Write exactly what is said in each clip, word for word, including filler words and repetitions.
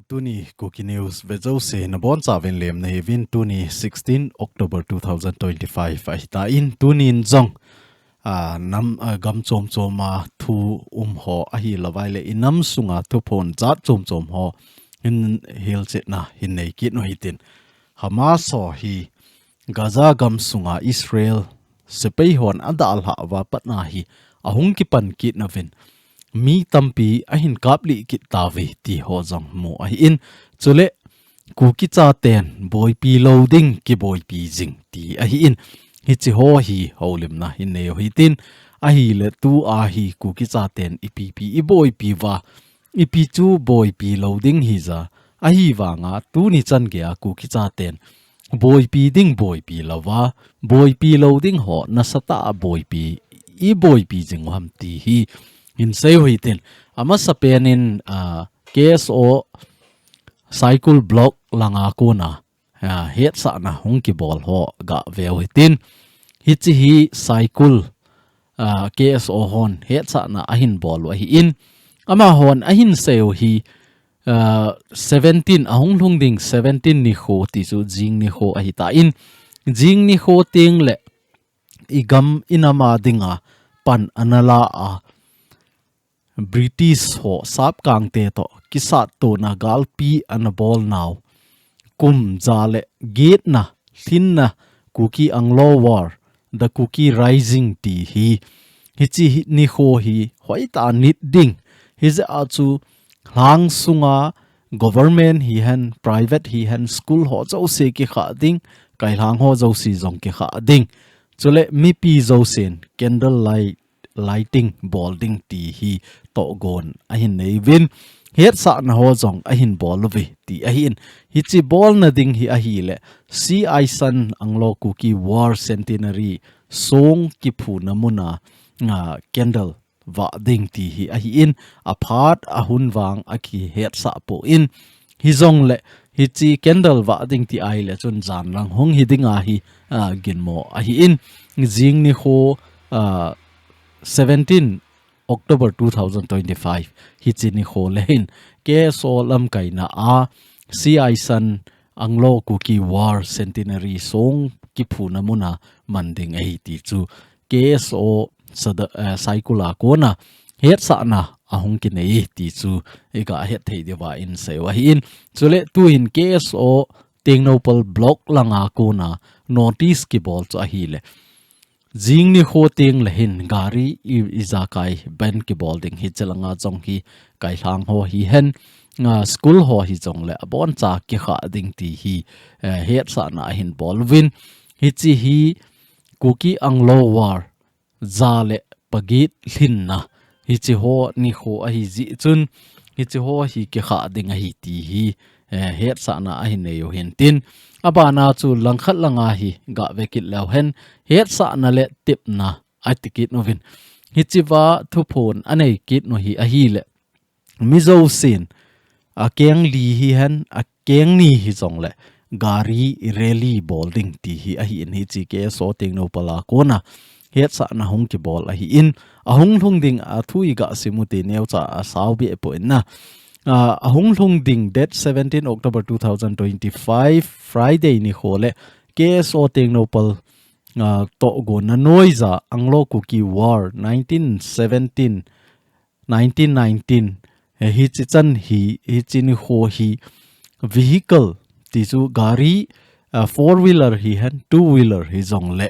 Tuni Kuki News ve jouse nabonchauvin lemna hiuvin, tuni sixteen October two thousand twenty-five ahitan, tunin jong, ah, nam, ah, gam chom choma thu um ho ahilouvai le inam sunga thuphon jat chom chom ho hin hilchetna hin nei kit u hitin. Hamas ho hi Gaza gam sunga Israel sepai hon adalhah uva patna hi ahung kipan kit nauvin, mi tampi ahin kaplih kit tauve ti ho jong mu ahin. Chule Kuki chaten boipi lou ding kiboipi jing ti ahin. Hiche ho hi houlimna hin nei u hitin, ahile tua hi Kuki chaten ipi pi iboipi uva, ipi chu boipi lou ding hija, ahivanga tuni chan geiya Kuki chaten boipi ding boipi louva, boipi lou ding ho nasatah a boipi, iboipi jing u ham ti hi hin sei u hitin. Amasapen in, ah, K S O Saikul Block langa kona, ah, hetsahna hung kibol ho gave u hitin. Hiche hi Saikul, ah, K S O hon hetsahna ahin bol u ahin. Amahon ahin sei u hi, ah, seventeen, ahung lhung ding seventeen nikho ti chu jing nikho ahitan, jing nikho teng le igam inam a dinga pan ana la a, British ho sapkangte toh kisatona galpi ana bol nau kum ja le getna lhinna Kuki Anglo War, The Kuki Rising ti hi, hiche hi nikho hi hoitah a nit ding. Hijeh a chu lhang sunga government hihen, private hihen, school ho jouse kikhah ding, kailhang ho jouse jong kikhah ding. Chule mipi jousen candle light, lighting bol ding ti hi tohgon ahin nei uvin, hetsahna ho jong ahin bol uve ti ahin. Hiche bolna ding hi ahile C. Aisan Anglo Kuki War Centenary song kiphuna muna, ah, candle vah ding ti hi ahin, aphat ahun vang akihetsah poi. Hijongle hiche candle vah ding ti ahile chun jan lang hung hi ding ahi, ah, ginmo ahin. Jing nikho, ah, seventeen October two thousand twenty-five hiche nikho le hin K S O lamkaina a C. Aisan Anglo Kuki War Centenary song kiphuna muna man ding ahi ti chu K S O sada, eh, Saikul a kona hetsahna ahung kinei ti chu iga het thei diuva in sei u ahin. Chule tuhin K S O Tengnoupal Block langa kona notice kibol chu ahile, jing nikho teng le hin gari i, ijakai ban kibol ding, hiche langa jong hi kailhang ho hihen, ah, school ho hijongle aboncha kikhah ding ti hi, eh, hetsahna ahin bol uvin. Hiche hi Kuki Anglo War ja le paget lhinna, hiche ho nikho ahi jeh chun, hiche ho hi kikhah ding ahi ti hi, eh, hetsahna ahin nei u hintin. Abana chu langkhat langa hi gave kit leu hen, hetsahna le tepna ati kit uvin. Hichea thuphon anei kit u hi ahile, mi jousen akeng li hihen, akeng ni hijongle gari rally bol ding ti hi ahin, hiche K S O Tengnoupal a kona hetsahna hung kibol ahin, ahung lhung ding a thu iga sim u te neocha asao behpoi na. Ah, ahung lhung ding date seventeen October two thousand twenty-five, Friday nikho le K S O Tengnoupal, ah, tohgonna noija Anglo Kuki War nineteen seventeen, nineteen nineteen, eh, hiche chan hi, hiche nikho hi vehicle ti chu gari, ah, four wheeler hihen, two wheeler hijongle,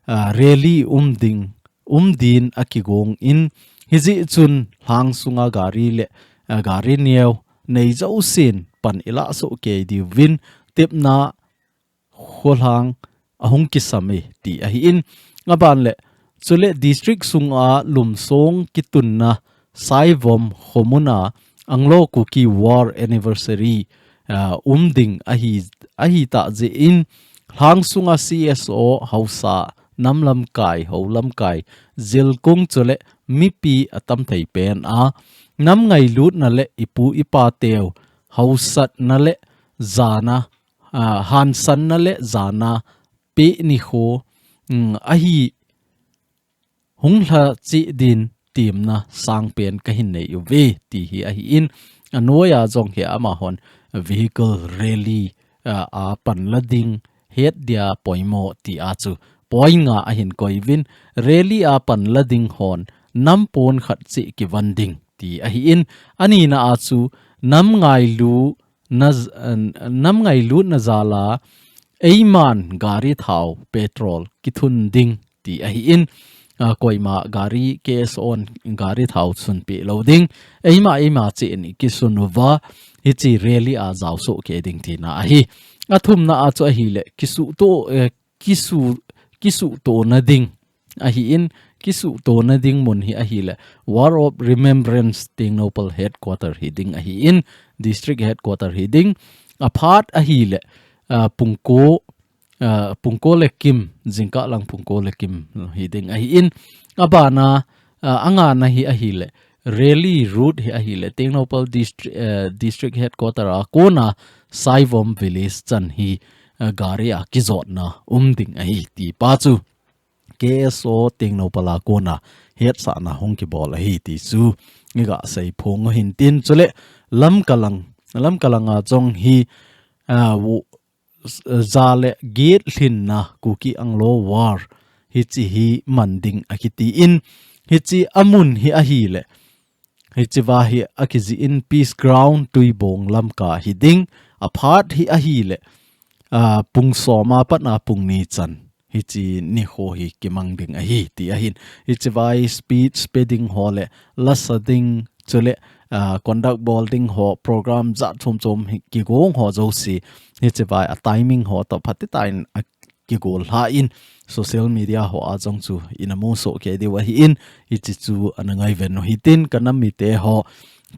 ah, rally um ding, um din akigong in, hijeh chun lhang sunga gari le, ah, gari neo nei jousen pan ilah soh kei diuvin tepna kholhang ahung kisam e ti ahin. Aban le, chule district sunga lumsong kitunna Saivom khomuna Anglo Kuki War Anniversary, ah, um ding ahi, ahitah jeh in, lhang sunga C S O haosa, nam lamkai, hou lamkai, jilkung chule mipi atam thei pen a, nam ngailutna le ipu ipa teu haosatna le jana, ah, hansanna le jana peh nikho, um, ahi hung lha cheh din temna sangpen kahin nei uve ti hi ahin, anoiya jong hi amahon vehicle rally, ah, a panla ding het dia poimo ti a chu point nga ahin koiuvin, rally a panla ding hon nam pon khat cheh kivon ding ti ahin, anina a chu nam ngailu na, nam ngailutna jal a eiman gari thao petrol kithun ding ti ahin, ah, koima gari K S O in gari thao sunpeh lou ding, eima eima cheh in ikisun uva, hiche rally a jaosoh kei ding tina ahi. Athumna a chu ahileh, kisuhto, eh, kisu, kisuhtona ding ahin, kisuhtona ding mun hi ahileh, Wall of Remembrance Tengnoupal headquarter hi ding ahin, district headquarter hi ding, aphat ahileh, ah, pungko, ah, pungko le kim, jingkah lang pungko le kim hi ding ahin, abana, ah, angana hi ahileh, rally route hi ahileh, Tengnoupal distri-, eh, district headquarter a kona Saivom village chan hi, eh, gari a kijotna um ding ahi ti pa chu K S O Tengnoupal a kona hetsahna hung kibol ahi ti chu iga seiphong u hintin, chuleh Lamka lang, Lamka langa jong hi, ah, u-, ja le get lhinna Kuki Anglo War hiche hi man ding akitin, hiche amun hi ahileh, hiche va hi akijih in Peace Ground Tuibong Lamka hi ding, aphat hi ahileh, ah, pung som a pat a pung ni chan hiche nikho hi kimang ding ahi ti ahin, hiche vai speech pe ding ho le lasa ding, chuleh, ah, conduct bol ding ho, program jat chom chom hi kigong ho jouse, hiche vai a timing ho toh phatechan a kigol lha in, social media ho a jong chu ina musoh kei diu ahin, hiche chu ana ngaiven u hitin, ka nam mite ho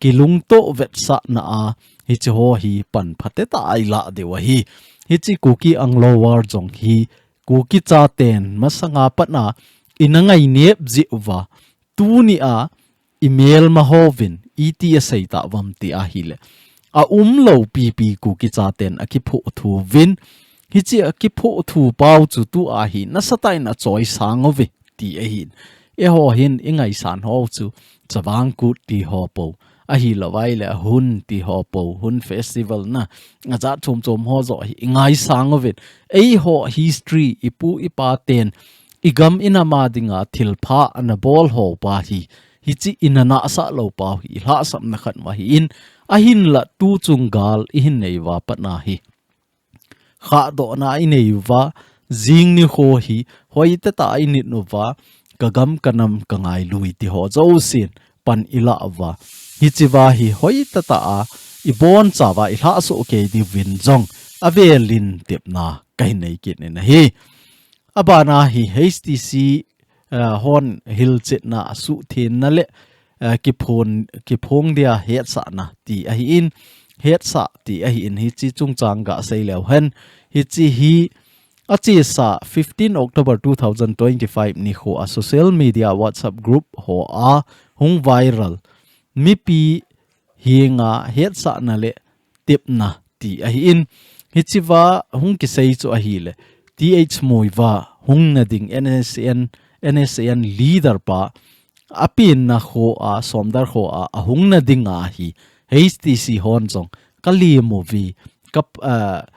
kilungto vetsahna a hiche ho hi pan phatechan ilah diu ahi. Hiche Kuki Anglo War jong hi Kuki chaten masanga pat a ina ngainep jeh uva, tuni a imelma hovin iti asei tauvam ti ahileh, aumlou pipi Kuki chaten akiphuh thu uvin, hiche akiphuh thu pau chu tua hi nasatah in achoisang uve ti ahin. Eiho hin ingaisan ho chu Chavang Kut ti ho pou, ahilou vaileh Hun ti ho pou, Hun festival na, ajat chom chom ho joh hi ingaisang uvin. Eiho history, ipu ipa ten igam inam a dinga thilpha ana bol ho pa hi, hiche ina nahsah lou pau hi ilhahsamna khat ahin, ahinlah tuchung gal ihin nei uva pat a hi khahdohna inei uva, jing nikho hi hoitah tah a init uva, ka gam ka nam ka ngailu ti ho jousen pan ilah uva, hiche va hi hoitah tah a ibonchauva ilhahsoh kei diuvin jong avelin tepna kahin nei kit in ahi. Abana hi H T C, ah, hon hilchetna, asuhthenna le, ah, kiphong, kiphong dia hetsahna ti ahin, hetsah ti ahin, hiche chungchang gasei leu hen, hiche hi achesa fifteen October two thousand twenty-five nikho a social media WhatsApp group ho a hung viral, mipi henga hetsahna le tepna ti ahin, hiche va hung kisei chu ahileh, T H Muivah hungna ding N S N, N S N leader pa, apenna kho a, Somdal kho a, ahungna dinga hi H T C hon jong kalem uve, ka, ah,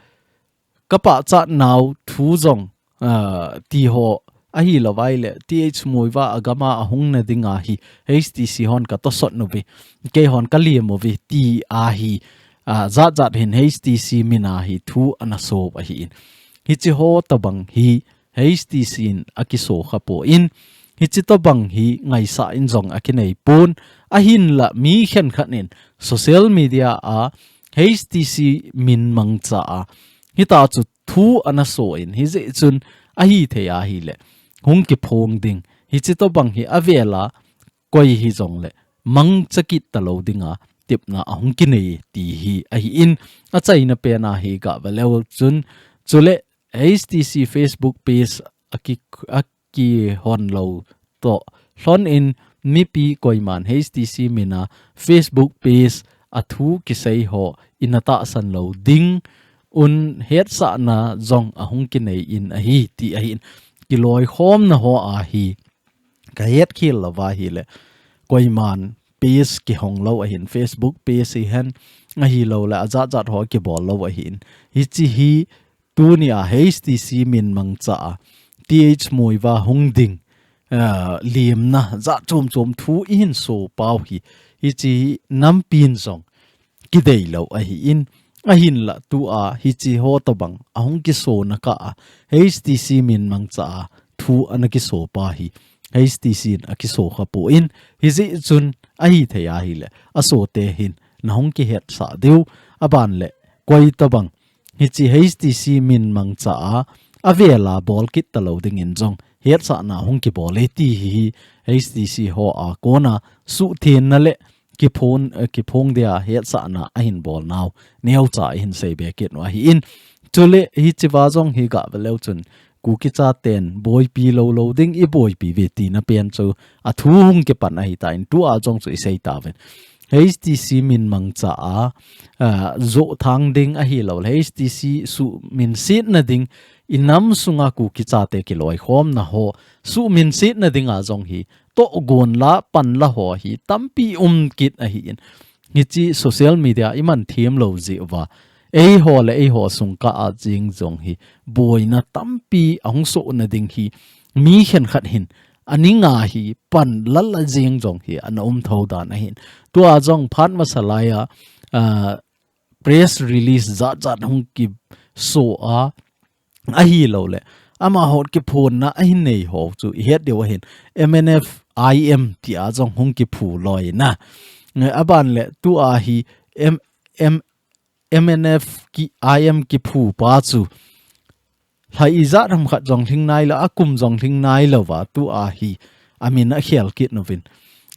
kapachat nau thu jong, ah, ti ho ahilou vaileh, T H Muivah agam a ahungna dinga hi H T C hon katosot uve, keihon kalem uve ti ahi, ah, jat jat hin H T C min a hi thu ana so u ahin. Hiche ho tobang hi H T C in akiso khapon, hiche tobang hi ngaisah in jong akinei pon, ahinlah mi khenkhat in social media a H T C min mangcha a, hitia chu thu ana so in, hijeh chun ahithei ahileh hung kiphong ding, hiche tobang hi avel a koi hijongleh mangcha kit talou dinga tepna ahung kinei ti hi ahin, achaina pen a hi gave leu chun, chuleh H T C Facebook page aki, akihon lou toh lhon in, mipi koiman H T C min a Facebook page a thu kisei ho ina tahsan lou ding un, hetsahna jong ahung kinei in ahi ti ahin, kiloikhomna ho a hi kahet khel louva ahileh, koiman page kihong lou ahin, Facebook page hihen, ahilouleh ajat jat ho kibol lou ahin. Hiche hi tunia H T C min mangcha a, Th Muivah hung ding, ah, limna jat chom chom thu ihin so pau hi, hiche hi nampin jong kidei lou ahin, ahinla tua hiche ho tobang ahung kisona kah a, H T C min mangcha a thu ana kiso pa hi, H T C in akiso khapon, hijeh chun ahithei ahileh, asote hin nahung kihetsah diu, aban le koi tobang hiche H T C min mangcha a, avela bol kit talou dingin jong hetsahna hung kibol e ti hi, H T C ho a kona suhthengna le kiphong, eh, kiphong dia hetsahna ahin bol nau neocha ihin seibe kit u ahin. Chule hichea jong hi gah ve leu chun Kuki chaten boipi lou lou ding iboipi uve tina pen chu athu hung kipan ahitan, tua jong chu isei tauvin. H T C min mangcha a, ah, joh thang ding ahilouleh H T C suhminsetna ding, inam sunga Kuki chate kiloikhomna ho suhminsetna dinga jong hi tohgon la, pan la ho hi tampi um kit ahin. Hiche social media iman them lou jeh uva, eiho le eiho sung kah a jeng jong hi boina tampi ahung sohna ding hi, mi khenkhat hin aninga hi pan la la jeng jong hi ana um tho dan ahin. Tua jong phat masa laiya, ah, press release jat jat hung kiso a, ahilouleh amaho kiphonna ahin nei ho chu ihet diu ahin, M N F I M tia jong hung kiphu loi na. Aban le tua hi M, M, M N F ki, I M kiphu pa chu lha ijat ham khat jong lhing nailou, akum jong lhing nailou va tua hi amin akhel kit uvin.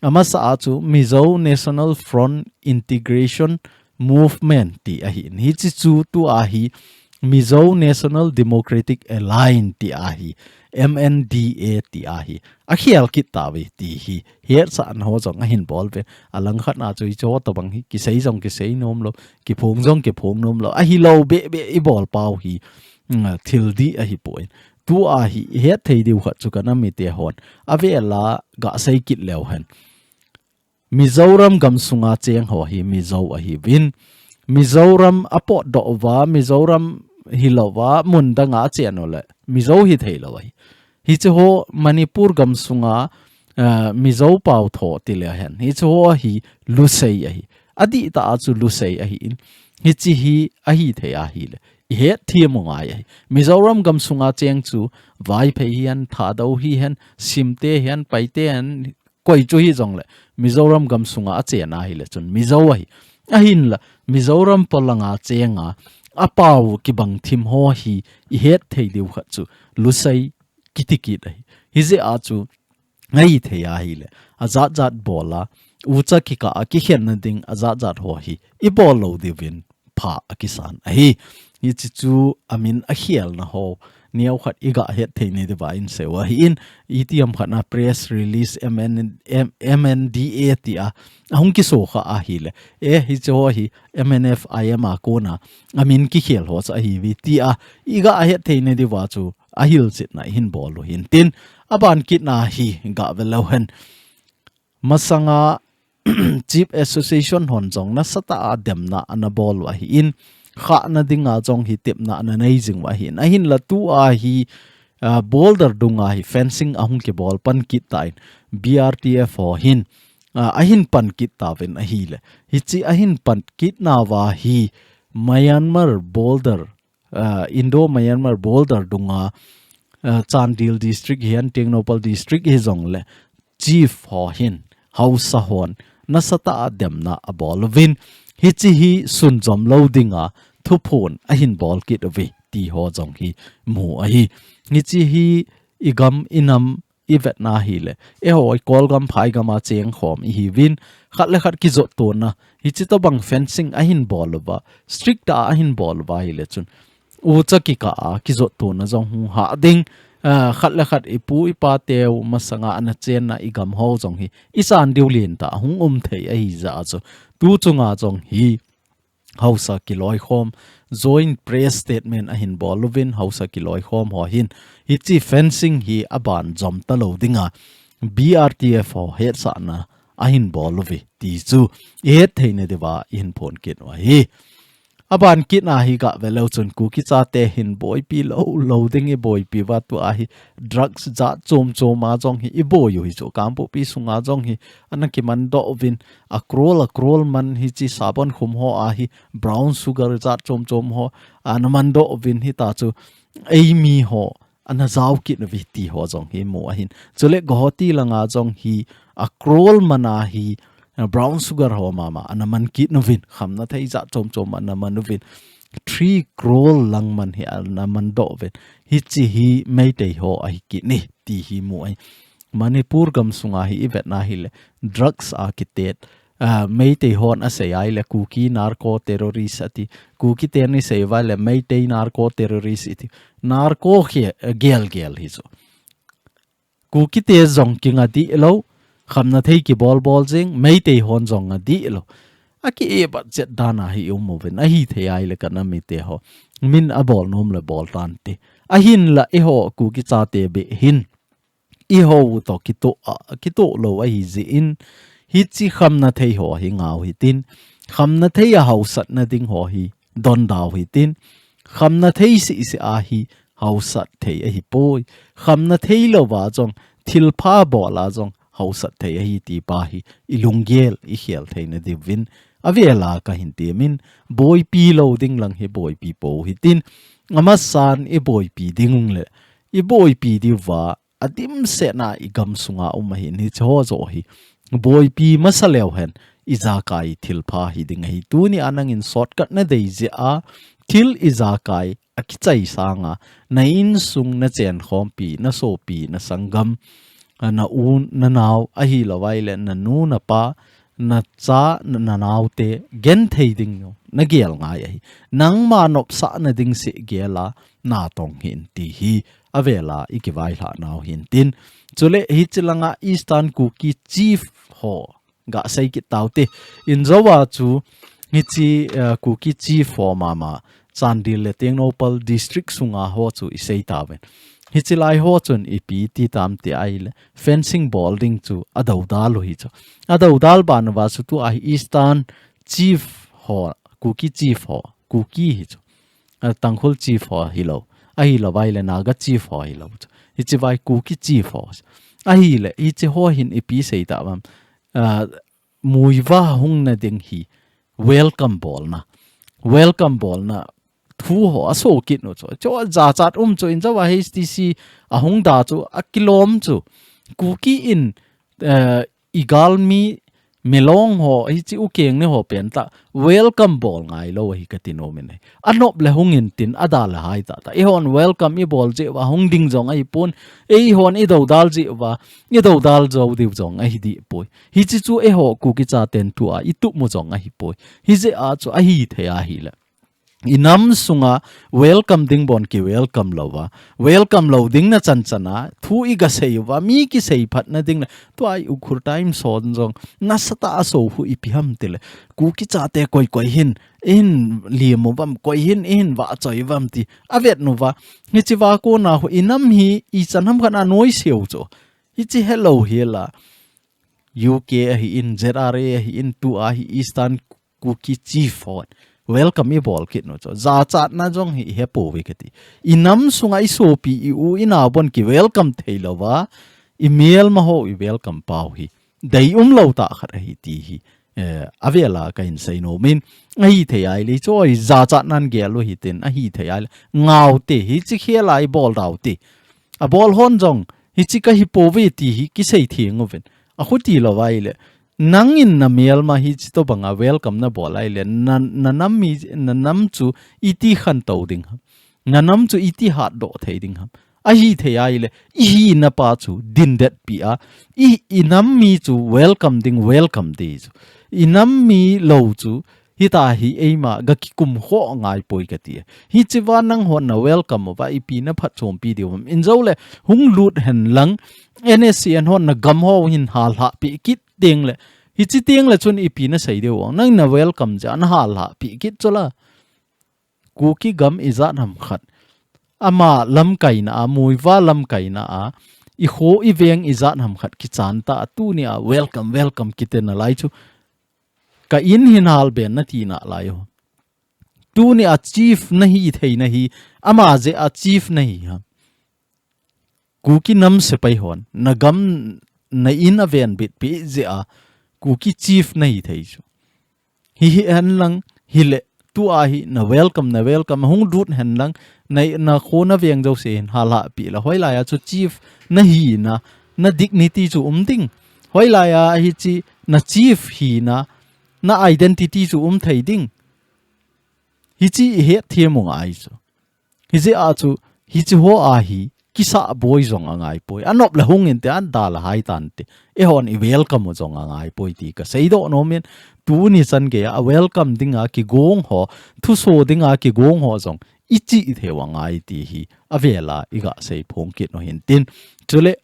Amasa a chu Mizo National Front Integration Movement ti ahin. Hiche chu tua hi Mizo National Democratic Alliance ti ahi, M N D A ti ahi. Akhel kit tauve ti hi hetsahna ho jong ahin bol uve. Alangkhat na chu hiche ho tobang hi kisei jong kisei nom lou, kiphong jong kiphong nom lou. Ahilou beh beh ibol pau hi, mm, thil dih ahipoi. Tua hi ihet thei diu khat chu kana mite hon avela gah sei kit leu hen, Mizoram gamsunga cheng ho hi Mizo ahiuvin, Mizoram apotdoh uva, Mizoram hilouva mun danga achen uleh Mizo hithei lou ahi. Hiche ho Manipur gamsunga, eh, Mizo pao tho ti leu hen, hiche ho hi lusei ahi. Adihtah a chu lusei ahin. Hiche hi ahithei ahileh ihet them u ngai ahi. Mizoram gamsunga cheng chu Vaiphei hihen, Thadou hihen, Simte hihen, Paite hihen, koi chu hijongleh Mizoram gamsunga achen ahileh chun Mizo ahi. Ahinla Mizoram polanga chenga apao kibang thim ho hi ihet thei diu khat chu lusei kiti kit ahi. Hijeh a chu ahithei ahileh ajat jat bol a, ucha kikah a kikhenna ding ajat jat ho hi ibol lou diuvin pha akisan ahi. Hiche chu amin akhelna ho neokhat igah het thei nadiuva isei u ahin, itiham khat na press release M N, M, M N D A tia ahung kiso kha ahileh, eh, hiche ho hi M N F I M a kona amin kikhel ho chu ahiuve tia igah het thei nadiuva chu ahilchetna ihin bol u hintin, aban kit na hi gah ve leu hen. Masanga Chief Association hon jong nasatah a demna ana bol u ahin, khahna dinga jong hi tepna ana nei jing u ahin. Ahinla tua hi, ah, border dunga hi fencing ahung kibol pan kit tan, B R T F ho hin, ah, ahin pan kit tauvin ahileh, hiche ahin pan kit nauva hi Myanmar border, ah, Indo-Myanmar border dunga, ah, Chandel District hihen, Tengnoupal District hijongleh chief ho hin, haosa hon nasatah a demna abol uvin, hiche hi sunjom lou dinga thuphon ahin bol kit uve ti ho jong hi mu ahi. Hiche hi igam inam ivetna ahileh, eiho Kolgam phaigam a cheng khom ihiuvin, khat le khat kijot tona, hiche tobang fencing ahin bol uva, strict a ahin bol uva ahileh chun ucha kikah a kijot tona jong hung hah ding, ah, khat le khat ipu ipa teu masanga ana chenna igam ho jong hi ichan diu lentah a hung um thei ahijeh a chu, tu chunga jong hi haosa kiloikhom, joint press statement ahin bol uvin, haosa kiloikhom ho hin hiche fencing hi aban jom talou dinga B R T F ho hetsahna ahin bol uve ti chu i het theina diuva i hin phon kit u ahi. Aban kit na hi gah ve leu chun Kuki chate hin boipi lou lou ding i boipi uva tua hi drugs jat chom chom a jong hi i boi u hi chu Kangpokpi sunga jong hi ana kiman doh uvin a crore a crore man hi chi sabon khum ho a hi brown sugar jat chom chom ho ana man doh uvin hi ta chu eimi ho ana jao kit uve ti ho jong hi mu ahin. Chule Guwahati langa jong hi a crore man a hi, a brown sugar ho mama ana man kit uvin. Khamna thei jat chom chom ana man uvin. Three crore lang man hi ana man doh uvin. Hichi hi Meitei ho ahi kit ni ti hi mu ahi. Manipur gam sunga hi i vet na hi le drugs a kitet. Ah, Meitei hon a sei ai le Kuki narco terrorist ati. Kuki te ni sei vai le Meitei narco terrorist iti. Narco hi, eh, gel gel hi chu. Kuki te jong kinga di lo. Khamna thei ki bol bol jing. Meitei hon jong nga di lo. A ki e bat chet dan a hi um uvin. Ahi thei ai le kana mi te ho. Min a bol nom le bol tan ti. Ahin la e ho Kuki chate be hin. I ho u to kito, a, kito lo ahi jeh in, hichi khamna thei ho hi ngau hitin, khamna thei a hausatna ding ho hi don dau hitin, khamna thei sisi a hi hausat thei ahi poi, khamna thei lo va jong, thil pha bol a jong hausat thei ahi ti pa hi i lunggel i khel theina diuvin, a vela ka hin ti min, boipi lo ding lang hi boipi po hitin, amasan i boipi ding le, i boipi diuva, a dimset na i gam sunga um ahin hichi ho jo hi. Boipi masa leu hen, i jakai thil pha hi ding ahi. Tuni a nangin shortcut na dei jeh a, thil i jakai a kichai sanga, na insung na chen khompi, na sopi, na sanggam, a na u, na nao, ahi lo vai le, na nu, na pa, na cha, na, na nao te, gen thei ding no, na gel ngai ahi. Nangma nopsah na ding se gel a, na tong hin ti hi, a vela i kivai hla nau hin tin. Chule hichi langa Eastern Kuki Chief ho ga sei kit tau te. In zo a chu hichi, eh, Kuki Chief ho mama Chandel le Tengnoupal District sunga ho chu i sei tauvin. Hichi lai ho chun ipi ti tam ti ai le fencing bol ding chu a dodal u hi chu. A dodal ban uva chu tu a hi Eastern Chief ho, Kuki Chief ho, Kuki hi chu. A, Tangkhul Chief ho hi lo. Ahi lo vai le Naga Chief ho hi lo. Hichi vai Kuki Chief ho. Ahi le, hichi ho hin ipi sei ta vam. A, Muivah hung na ding hi. Welcome bol na. Welcome bol na. Thu ho a so kit nu chu. Chu a jachat um chu in zawa H T C a hung da chu a kilom chu. Kuki in, eh, i galmi Milong ho, hichi u keng ni ho pen ta, welcome bol ngai lo hi ka ti nom in. A nop le hung in tin, a da le hai ta ta. I hon welcome i bol jeh uva hung ding jong ahi pon. Ei hon i dodal jeh uva, i dodal jo diu jong ahi di poi. Hichi chu ei ho Kuki chaten tu a, i tup mu jong ahi poi. Hijeh a chu ahi thei ahi le. I nam sunga welcome ding bon ki welcome lo va. Welcome lo ding na chan chan a, thu i ga sei uva, mi ki sei phat na ding na. Tua i Ukhrul Times hon jong, nasatah a so hu ipi ham ti le. Kuki chate koi koi hin, in liam u vam, koi hin, in va choi vam ti. A vet nu va, hichi va ko na hu, i nam hi, i chan ham khan a noi seu chu. Hichi hello hi la. U K ahi in, Z R A ahi in, tu ahi Eastern Kuki Chief hon. Welcome i bol kit nu chu. Jachat na jong hi i he po ve ka ti. I nam sunga i sopi i u i nao bon ki welcome thei lo va. I melma ho i welcome pau hi. Dei um lo ta khat ahi ti hi. Eh, a vela ka hin sei nom in. Ahi thei ai le chu oi jachat nan gel u hi tin. Ahi thei ai le. Ngau te hichi khel a i bol dau te. A bol hon jong. Hichi ka hi po ve ti hi ki sei theng u ven. A khu ti lo vai le. Nang in na melma hichi to banga welcome na bol ai le, na, na nam mi, na nam chu iti khan to ding ham. Na nam chu iti hat doh thei ding ham. Ahi thei ai le, i hi na pa chu din det pi a. I, i nam mi chu welcome ding, welcome ding chu. I nam mi lo chu, hita hi eima ga kikum kho ngai poi ka ti. Hichi va nang hon na welcome uva ipi na phat chom pi diu ham. In zo le, hung lut hen lang, N S C N hon na gam ho hin hal ha pi kit ding le. Hichi tiang le chun ipi na sei deu ang. Nang na welcome ja na hal ha pi kit chu la. Kuki gam i jat ham khat. Ama lamkaina a, Muivah lamkaina a. i kho i veng i jat ham khat kichan ta, tuni a welcome, welcome kiti nalai chu. Ka in hin hal ben nati nalai ho. Tuni a chief nahi thei nahi, ama jeh a chief nahi ham. Kuki nam sepai hon, na gam na in a ven bit pi jeh a, Kuki chief nahi thei chu. Hi hi hen lang, hi le, tu a hi, na welcome, na welcome, hung lut hen lang, na, na kho na veng jouse hin, hala pi la, hoilai a chu chief nahi na, na dignity chu um ding. Hoilai a hi chi, na chief hi na, na identity chu um thei ding. Hi chi i het thiam u ngai chu. Hi jeh a chu, hi chi ho a hi, kisa boi jong a ngai poi. A nop le hung in te an da la hai tan te. E hon i welcome u jong a ngai poi ti ka sei doh nom in. Tuni chan gei a welcome ding a kigong ho, thuso ding a kigong ho jong. I chi i thei u a ngai ti hi. A vel a i ga sei phong kit u hin tin. Chule,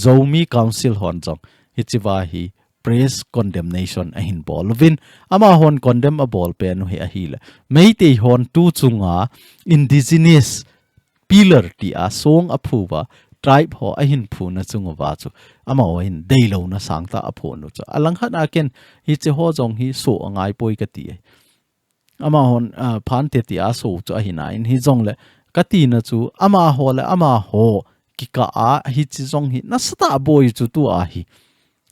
Zomi Council hon jong. Hi chi va hi. Press condemnation a hin bol uvin. Ama hon condemn a bol pen u hi a hi le. Meitei hon tu chunga indigenous pillar ti a song a phu va tribe ho a hin phu na chung uva chu. Ama hon dei lo na sang ta a phu nu chu. A lang khat a ken hi chi ho jong hi so a ngai poi ka ti. Ama hon, ah, phan te ti a so chu a hi na in hi jong le. Ka ti na chu ama ho le ama ho kika a hi chi jong hi na sa ta boi chu tu a hi.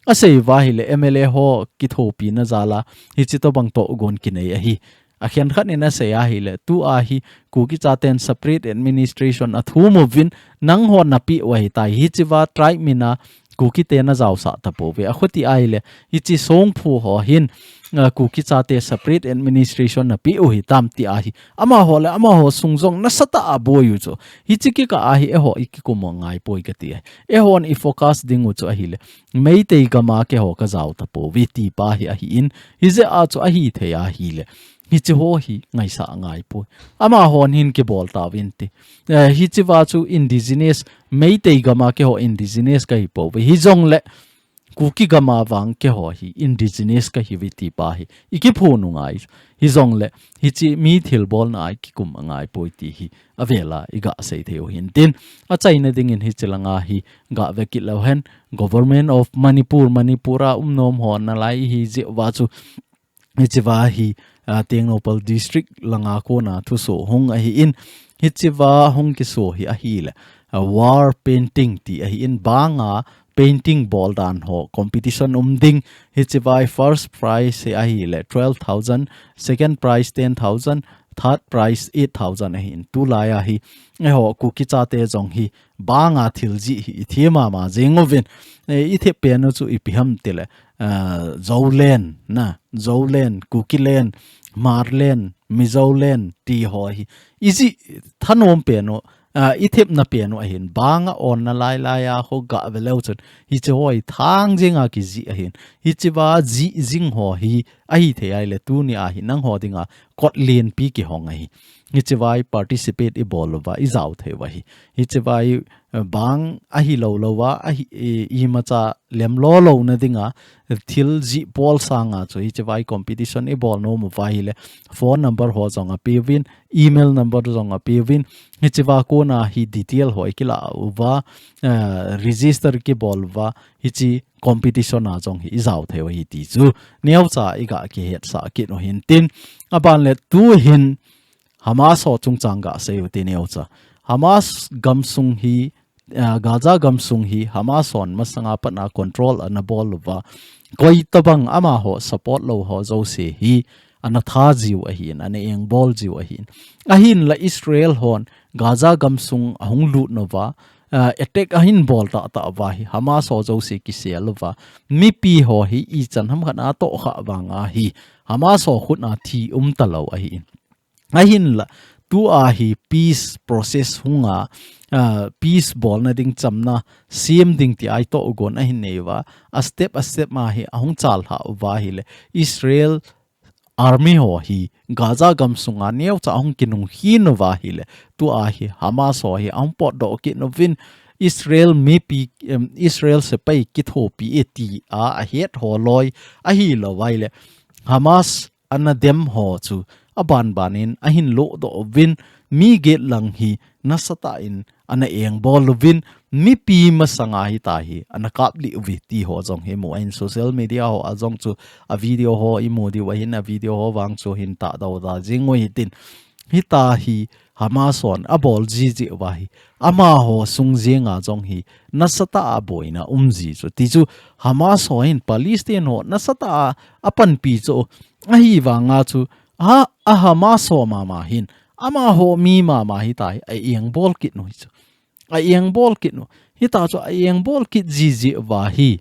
A sei va hi le M L A ho kithopi na jal a, hi chi to bang to gon kinei a hi. A khen khat in a sei a hi le, tu a hi, Kuki chaten separate administration a thum uvin, nang ho na pi u a hi tai, hi chi va tribe min a, Kuki te na jao sa ta po ve. A khuti a hi le, hi chi song phu ho hin, a, Kuki chate separate administration na pi u hi tam ti a hi. Ama ho le, ama ho sung jong na sa ta a boi u chu. Hi chi kika a hi, e ho i kikum u ngai poi ka ti a hi. E hon i focus ding u chu a hi le. Meitei gam a keiho ka jao ta po ve ti pa hi a hi in, hi jeh a chu a hi thei a hi le. Hi chi ho hi ngaisa ngai poi. Ama hon hin kibol ta vin ti. Eh, hi chi va chu indigenous, Meitei gam a keiho indigenous ka hi po ve. Hi jong le, Kuki gam a vang keiho hi indigenous ka hi ve ti pa hi. I kiphun u ngai. Hi jong le, hi chi mi thil bol na a i kikum a ngai poi ti hi. A vel a i ga sei thei u hin tin. A chaina ding in hi chi lang a hi ga ve kit lo hen. Government of Manipur, Manipur a um nom ho na lai hi jeh va chu. Hi chi va hi, ah, Tengnoupal District lang a kona thuso hung a hi in. Hi chi va hung kiso hi a hi le. Ah, war painting ti a hi in bang a painting bol dan ho competition um ding. Hi chi va hi first prize hi a hi le twelve thousand, second prize ten thousand, third prize eight thousand a hi in. Tu lai a hi. E ho Kuki chate jong hi bang a thil jih hi i thi mama jeng uvin. E, i thep pen u chu i pi ham ti le. Ah, Zoland, na, Zoland, Kukiland, Hmarland, Mizoland, ti ho hi. I jih thanom pen u, ah, i thepna pen u a hin. Bang a on na lai lai a ho ga ve leu chun. Hi chi ho hi thang jeng a ki jih a hin. Hi chi va jih jing ho hi. A hi thei a hi le tu ni a hi nang ho ding a. Kot lien pi ki hong a hi. Hi chi va i participate i bol u va i jao thei u a hi. Hi chi va i, eh, bang a hi lo lo va, a hi, i, i ma cha lem lo lo na ding a, thil jih bol sang a chu hi chi va i competition i bol nom u va hi le, phone number ho jong a pe uvin, email number jong a pe uvin, hi chi va kona hi detail ho i ki la u va, eh, register ki bol u va, hi chi competition a jong hi i jao thei u a hi ti chu, neo cha i ga ki het sa kit u hin tin, a ban le tu hin, Hamas ho chungchang ga sei u ti neo cha. Hamas gam sung hi, ah, Gaza gam sung hi, Hamas hon masanga pat na control ana bol u va. Koi tabang ama ho support lo ho jouse hi, ana tha jiu a hin, ana eng bol jiu a hin. A hin la Israel hon, Gaza gam sung a hung lut nu va, ah, attack a hin bol ta ta va hi, Hamas ho jouse ki sel u va. Mipi ho hi, i chan ham khat a to kha vang a hi, Hamas ho khut na thi um ta lo a hin. A hin la, tu a hi peace process hung a, ah, peace bol na ding chamna, sim ding ti ai to gon a hin nei va, a step, a step ma hi, a hung chal ha u va hi le, Israel army ho hi, Gaza gam sung a neo cha a hung kinung hi nu va hi le, tu a hi, Hamas ho hi, a hung pot do ki nu vin, Israel mipi, em, Israel sepai kithopi e ti a, a het ho loi, a hi lo vai le, Hamas ana dem ho chu a ban ban in a hin lo do vin mi get lang hi nasatah in ana engbol uvin, mipi masanga hitahi ana kaplih uve ti ho jong hi mu ahin, social media ho a jong chu a video ho imu diu ahin, a video ho vang chu hin tahdoh da jing u hitin, hitahi Hamas hon abol jiji uva hi amaho sung jenga jong hi nasatah a boina um ji chu. Ti chu Hamas ho hin Palestine ho nasatah a apanpi chu, ahivanga chu a, a Hamas ho mama hin amaho mi mama hitahi a engbol kit u hi chu. A engbol kit u. Hitachu a engbol kit jiji uva hi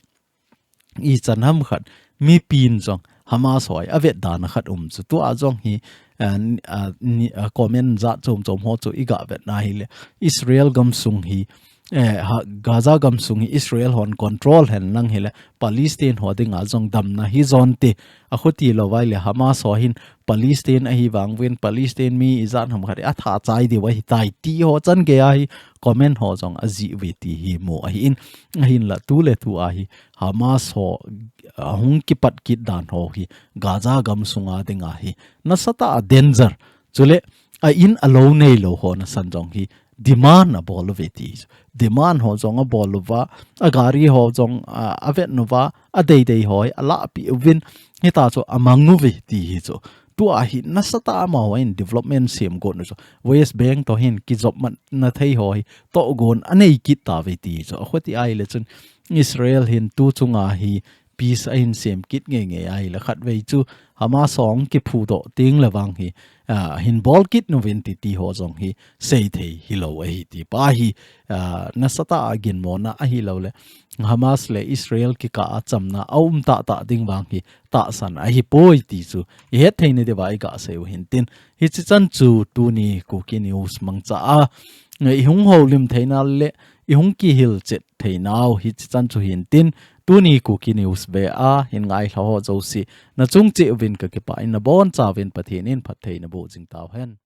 ichan ham khat mipin jong Hamas ho a vetdan khat um chu. Tua jong hi, ah, ni, ah, comment jat chom chom ho chu iga vetna hile, Israel gamsung hi, eh, ha, Gaza gamsung hi Israel hon control hen lang hile, Palestine ho dinga jong damna hi jonte, akhuti lou vai le Hamas ho hin Palestine ahivang uvin, Palestine mi ijat ham khat atha chai diu ahitai ti ho chan gei a hi comment ho jong ajih uve ti hi mu ahin, ahinla tu le tu a hi Hamas ho, ah, hung kipat kit dan ho hi Gaza gamsunga dinga hi nasatah a danger. Chule a in a lou neilou ho nasan jong hi demand abol uve ti. Demand ho jong abol uva, a gari ho jong, ah, avet uva, adeidei ho hi alahpeh uvin, hitachu amang uve ti hi chu. Tua hi nasatah a amaho in development sem got u chu. West Bank to hin kijopmatna thei ho hi tohgon anei kit tauve ti chu. Akhuti ahile chun Israel hin tu chunga hi peace ahin sem kit ngeingei ahile khatvei chu Hamas ho hung kiphudoh teng le vang hi, ah, hin bol kit uvin ti ti ho jong hi seithei hilou ahi ti pa hi, ah, nasatah a ginmona ahilou le Hamas le Israel kikah a chamna aum tahtah ding vang hi tahsan ahipoi ti chu ihet theina diuva iga sei u hintin. Hichi chan chu tuni Kuki News mangcha a ihung houlim theina le ihung kihilchet theinau hichi chan chu hintin, tuni Kuki News ve a hin ngailha ho jouse nachung cheh uvin kakipah in, nabonchauvin Pathen in phatthei naboh jing tauhen.